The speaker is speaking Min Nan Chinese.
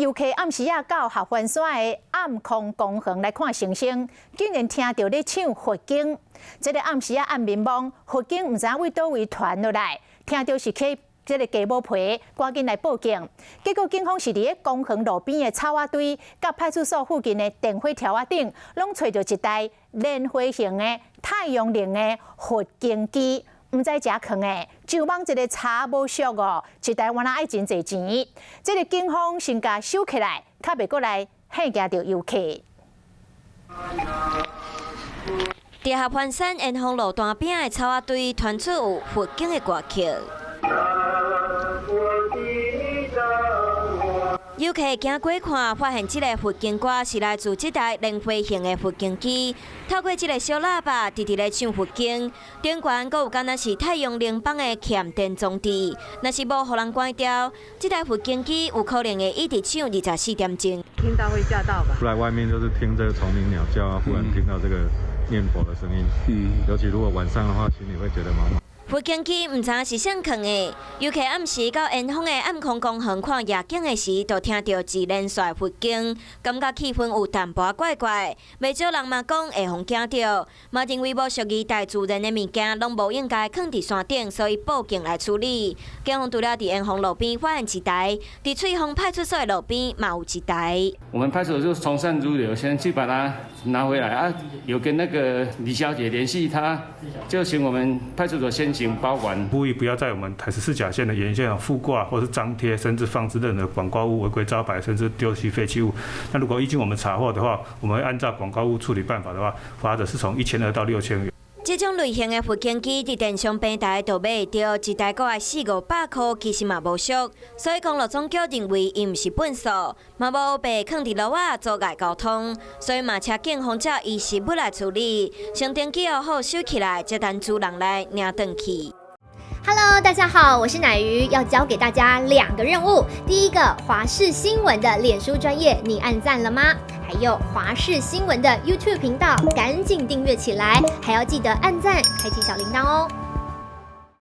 遊客暗時仔到合歡山的暗空公園來看星星，竟然聽著咧唱佛經。這個暗時仔暗暝暝，佛經毋知影對佗位傳落來，聽著是去這个雞母皮，趕緊來報警。結果警方是佇咧公園路邊的草仔堆，佮派出所附近的電火柱仔頂，攏揣著一台蓮花形的太陽能的佛經機。毋知遮囥的，上網一个查無俗哦，一台原來愛真濟錢。這个警方先共收起來，較袂閣來嚇驚著遊客。佇合歡山延豐路段邊的草仔堆，傳出有佛經的歌曲。遊客行過看，發現這个佛經歌是來自這台蓮花形的佛經機，透過這个小喇叭，直直咧唱佛經。頂懸閣有敢若是太陽能板的蓄電裝置，若是無予人關掉，這台佛經機有可能會一直唱24點鐘。聽到會嚇到吧？出來外面就是聽這個蟲鳴鳥叫啊，忽然聽到這個念佛的聲音，尤其如果晚上的話，心裡會覺得毛毛。佛經機毋知是啥囥的，遊客暗時到延豐的暗空公園看夜景的時，就聽著一連串佛經，感覺氣氛有淡薄仔怪怪。袂少人嘛講會予驚著，嘛認為無屬於大自然的物件攏無應該囥佇山頂，所以報警來處理。警方除了佇延豐路邊發現一台，佇翠峰派出所的路邊嘛有一台。我們派出所就從善如流，先去把它拿回來啊，有跟那個李小姐聯繫，她就請我們派出所先行保管。呼籲不要在我們台14甲線的沿線附掛或是張貼，甚至放置任何廣告物、違規招牌，甚至丟棄廢棄物。那如果一經我們查獲的話，我們會按照廣告物處理辦法的話，罰則是從1200到6000元。這種類型的佛經機佇電商平台就買會著，一台閣愛四五百箍，其實嘛無俗。所以公路總局認為伊毋是糞埽，嘛無被囥佇路仔阻礙交通，所以嘛請警方照依實物來處理，先登記好收起來，才等主人來領轉去。 Hello，大家好，我是奶魚，要教給大家兩個任務。第一個，華視新聞的臉書專頁，你按讚了嗎？還有華視新聞的 YouTube 頻道，趕緊訂閱起來，還要記得按讚，開啟小鈴鐺哦。